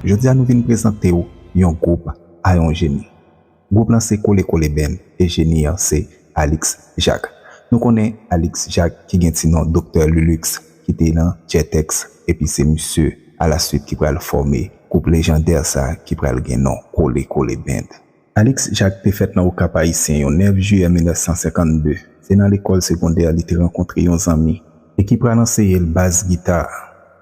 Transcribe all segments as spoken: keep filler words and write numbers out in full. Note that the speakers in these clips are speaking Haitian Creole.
Jodi a nou vin prezante w yon gwoup a yon jeni. Gwoup lan se Kole Kole Band e jeni an se Alix Jacques. Nou konnen Alix Jacques ki gen ti non Doktè Lulux ki te nan Jetex epi se misye alaswit ki pral fòme gwoup lejandè sa ki pral gen non Kole Kole Band. Alix Jacques te fèt nan Okap Ayisyen yon nèf jiyè mil nèf san senkannde. Se nan lekòl segondè li te rankontre yon zanmi e ki pral anseye l baz gita.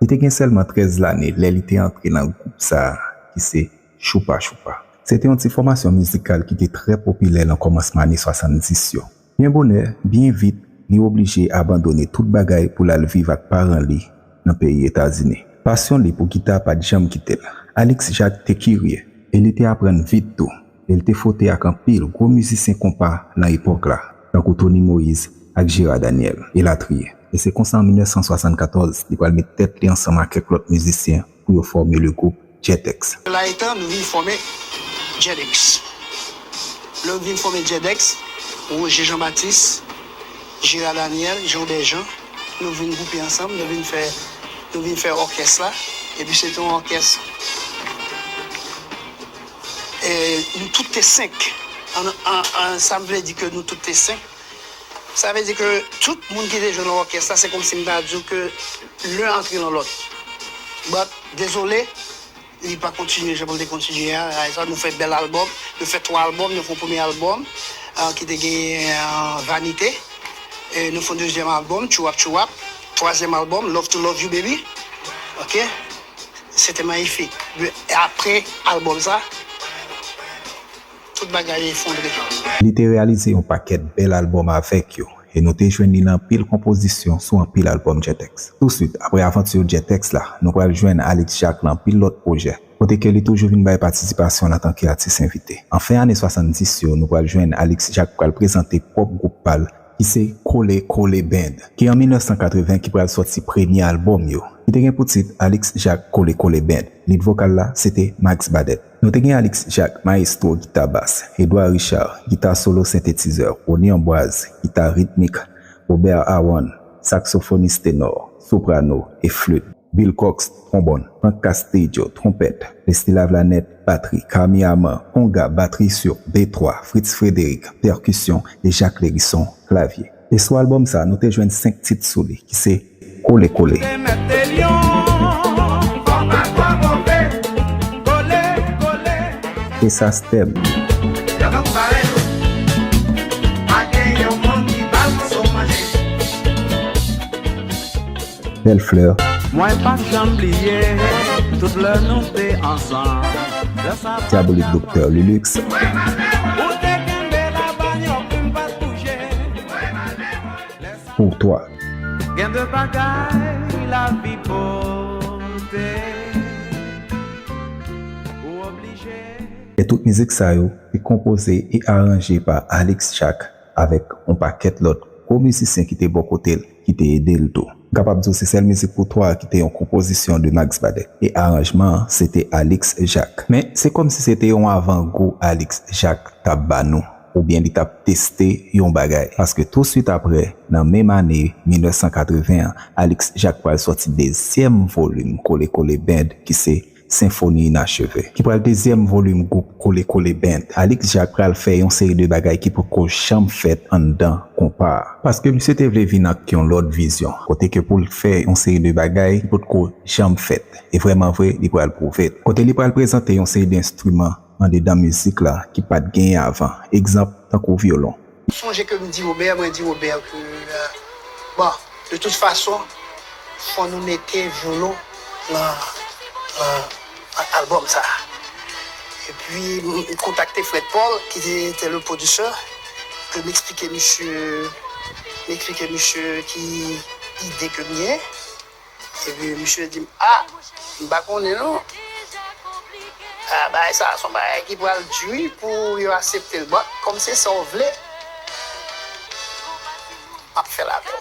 Li te gen sèlman trèz lane lè li te antre nan gwoup sa a ki se Choupa Choupa. Se te yon ti fòmasyon mizikal ki te trè popilè nan kòmansman ane swasanndis yo. Byen bonè, byen vit, li oblije abandone tout bagay pou l al viv ak paran li nan peyi Etazini. Pasyon li pou gita pa t janm kite l. Alix Jacques te kirye e li te aprann vit tou. E l te fwote ak anpil gwo mizisyen konpa nan epòk la, tankou Tony Moïse ak Gérard Daniel, elatriye. E se konsa an mil nèf san swasannkatòz, li pral met tèt li ansanm ak kèk lòt mizisyen pou yo fòme le gwoup Jetex. La etan, nou vin fòme Jetex. Lè nou vin fòme Jetex, Roger Jean Baptiste, Gérard Daniel, Jean Robert Jean, nou vin gwoupe ansanm, nou vin fè, nou vin fè òkès la. Epi se te yon òkès, e, nou tout te senk. An, an, an, sa m vle di ke nou tout te senk. Sa vle di ke tout moun ki te jwe nan òkès la, se kòmsi m ta di w ke len antre nan lòt. But, dezole, li pa kontinye jan pou l te kontinye a. Sa, nou fè bèl albòm. Nou fè twa albòm. Nou fè yon premye albòm, ah, ki te gen, ah, Vanite. E nou fè yon dezyèm albòm, Chouwap Chouwap. Twazyèm albòm, Love to Love You Baby. Ok? Se te mayifik. E apre albòm sa, tout bagay efondre. Li te reyalize yon pakèt bèl albòm avèk yo, e nou te jwenn li nan anpil konpozisyon sou anpil albòm Jetex. Touswit, apre avanti Jetex la, nou pral jwenn Alix Jacques nan anpil lòt pwojè, kote ke li toujou vin bay patisipasyon l antanke atis envite. An fen ane swasanndis yo, nou pral jwenn Alix Jacques pral prezante pwòp gwoup pa l, ki se Kole Kole Band, ki an mil nèf san katreven ki pral sòti premye albòm yo, ki te gen pou tit Alix Jacques Kole Kole Band. Lead vokal la, se te Max Badet. Nou te gen Alix Jacques, mayestwo gita bas, Edouard Richard, gita solo sentetizè, Rony Amboise, gita ritmik, Robert Aaron, saksofonis tenò, soprano e flit, Bill Cox, twonbòn, Frank Castillo, twonpèt, Leslie Lavlanette, batri, Carmy Armand, konga, batri sur B twa, Fritz Frédéric, pèkisyon, e Jacques Lérisson, klavye. E sou albòm sa, nou te jwenn senk tit sou li, ki se Kole Kole, Te mèt te lyon, fò pa twò move, kole, kole. Te sa stèm, Pa gen yon moun ki ba l moso manje. Bèl flè. Mwen p ap janm bliye tout lè nou te ansanm. Lè sa Dyabolik Doktè Lulix. Ou te kenbe la banyòk, m pa t bouje. Pou twa. Gen de bagay lavi pote. Ou oblije. E tout mizik sa yo te konpoze e aranje pa Alix Jacques avèk yon pakèt lòt gwo mizisyen ki te bò kote l, ki te ede l tou. M kapab di w se sèl mizik pou twa a ki te yon konpozisyon de Max Badet. E aranjman an, se te Alix Jacques. Men, se kòmsi se te yon avangou Alix Jacques t ap ba nou, oubyen li t ap teste yon bagay. Paske touswit apre, nan menm ane mil nèf san katreven an, Alix Jacques pral sòti dezyèm volim Kole Kole Band, ki se Senfoni Inacheve, ki pral dezyèm volim gwoup Kole Kole Band. Alix Jacques pral fè yon seri de bagay ki potko janm fèt anndan konpa a. Paske misye te vle vin ak yon lòt vizyon, kote ke pou l fè yon seri de bagay ki potko janm fèt. E vrèman vre, li pral pwouve l. Kote li pral prezante yon seri de enstriman andedan mizik la ki pa t genyen avan. Egzanp, tankou vyolon. Sonje ke m di Robert, mwen di Robert ke, euh, bon, de tout fason, fò nou mete vyolon nan, nan, nan albòm sa a. Epi, m kontakte Fred Paul, ki te, te le pwodisè, ke m eksplike misye, m eksplike misye ki ide ke m gen. Epi misye di m, "A, m pa konnen non. A, bagay sa a se yon bagay ki pral di wi pou yo aksepte l. Bon, kòm se sa w vle, m ap fè l avè w."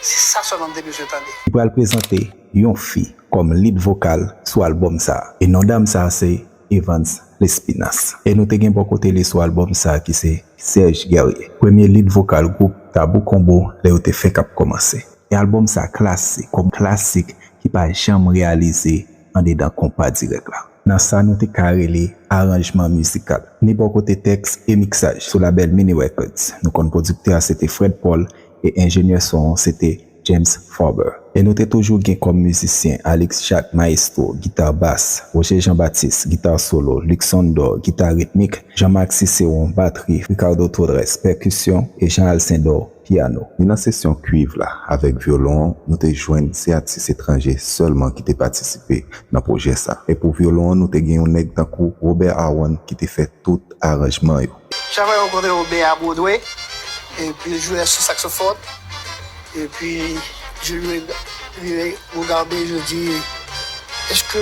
Se sa sèlman m te bezwen tande. Li pral prezante yon fi kòm lead vokal sou albòm sa a. E non dam sa a se Evans Lespinasse. E nou te gen bò kote li sou albòm sa a ki se Serge Guerrier, premye lead vokal gwoup Tabou Combo lè yo te fenk ap kòmanse. E albòm sa klasik, kòm klasik ki pa janm reyalize andedan konpa dirèk la. Nan sa nou te ka rele aranjman mizikal. Ni bò kote tèks e miksaj sou labèl Mini Records. Nou konn pwodiktè a se te Fred Paul e enjenyè son an se te James Faber. E nou te toujou gen kòm mizisyen Alix Jacques, mayestwo, gita bas, Roger Jean Baptiste, gita solo, Luxon Dor, gita ritmik, Jean-Marc Cicéron, batri, Ricardo Torres, pèkisyon, e Jean Alcindor, pyano. Ni nan sesyon kwiv la avèk vyolon an, nou te jwenn se atis etranje sèlman ki te patisipe nan pwojè sa. E pou vyolon an, nou te gen yon nèg tankou Robert Aaron ki te fè tout aranjman yo. Chaque fois que je rencontre Robert à Broadway, et puis je jouais sur saxophone, et puis je lui, lui ai regardé, je dis, est-ce que,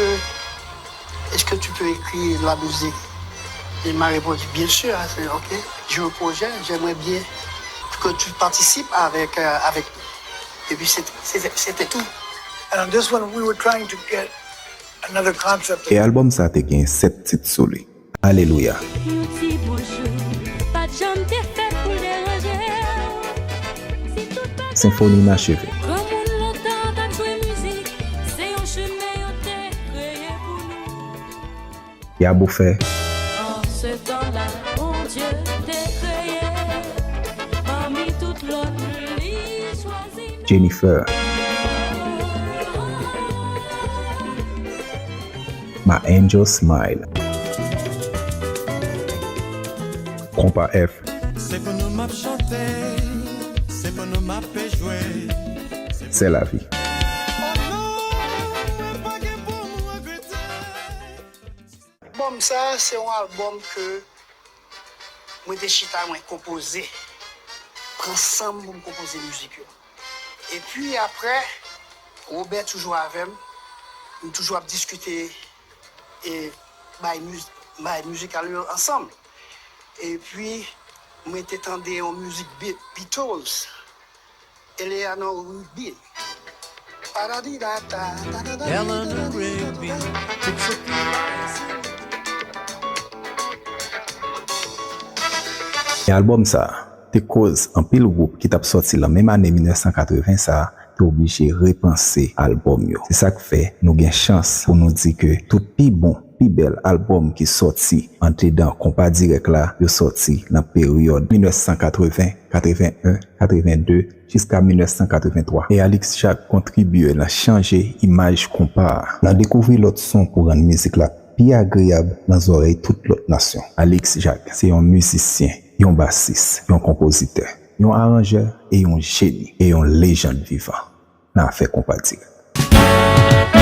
est-ce que tu peux écrire de la musique? Il m'a répondu, bien sûr, hein, c'est OK. J'ai un projet, j'aimerais bien que tu participes avec, euh, avec nous. Et puis c'est- c'est- c'était tout. And on this one, we were trying to get another concept. E albòm sa te gen sèt tit sou li. Alelouya. Yon ti bonjou pa t janm te fèt pou l deranje w. Si tout bagay Senfoni inacheve. Granmoun lontan t ap jwe mizik, se yon chemen yo te kreye pou nou. Yabo fè. An se tan la, Bondye te kreye, pami tout lòt, li chwazi nou. Jennifer. My Angel Smile. Konpa F. Se pou nou m ap chante, se pou nou m ap jwe. C'est la vie. Oh non, mwen pa gen pou m regrete. Albòm sa, se yon albòm ke mwen te chita, mwen konpoze. Pran san m pou m konpoze mizik yo. Epi apre, Robert toujou avè m. Nou toujou ap diskite e bay miz- bay mizikal yo ansanm. Epi, mwen te tande yon mizik Be- Beatles, Eleanor Rigby. Eleanor Rigby. E albòm sa a te koz anpil gwoup ki t ap sòti lan menm ane mil nèf san katreven sa a te oblije repanse albòm yo. Se sa k fè nou gen chans pou nou di ke tout pi bon, pi bèl albòm ki sòti andedan konpa dirèk la, yo sòti nan peryòd mil nèf san katreven, katreven en, katreven de, jiska mil nèf san katreven twa. E Alix Jacques kontribye nan chanje imaj konpa a, nan dekouvri lòt son pou rann mizik la pi agreyab nan zòrèy tout lòt nasyon. Alix Jacques se yon mizisyen, yon basis, yon konpozitè, yon aranjè e yon jeni, e yon lejand vivan nan afè konpa dirèk.